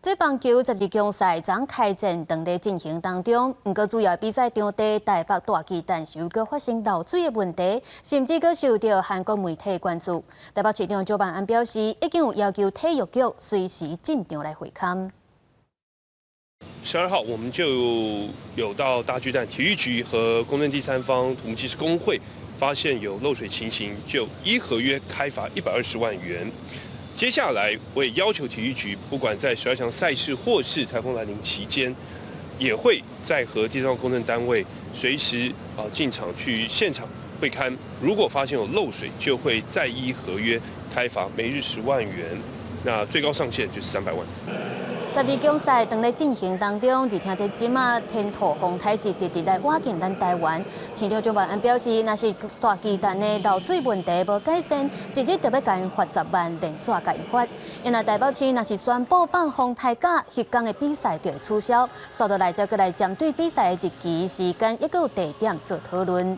這棒球十二強賽昨開戰，當咧進行當中，毋過主要比賽場地台北大巨蛋是有閣發生漏水的問題，甚至閣受到韓國媒體關注。台北市長蔣萬安表示，已經有要求體育局隨時進場來會勘。 12號，我們就有到大巨蛋體育局和公證第三方土木技師公會，發現有漏水情形，就依合約開罰120萬元。接下來，我也要求體育局，不管在十二強賽事或是颱風來臨期間，也會再和第三方工程單位隨時啊進場去現場會勘。如果發現有漏水，就會再依合約開罰每日10萬元，那最高上限就是300萬。十二強賽當咧進行當中，而且這這馬天兔風台是直直來倚近咱台灣。市長蔣萬安表示，若是大巨蛋的漏水問題無改善，一日就欲共𪜶罰10萬，連續共𪜶罰。因為台北市若是宣布放風颱假，彼工的比賽就會取消。紲落來則閣來針對比賽的日期、時間，抑閣有地點做討論。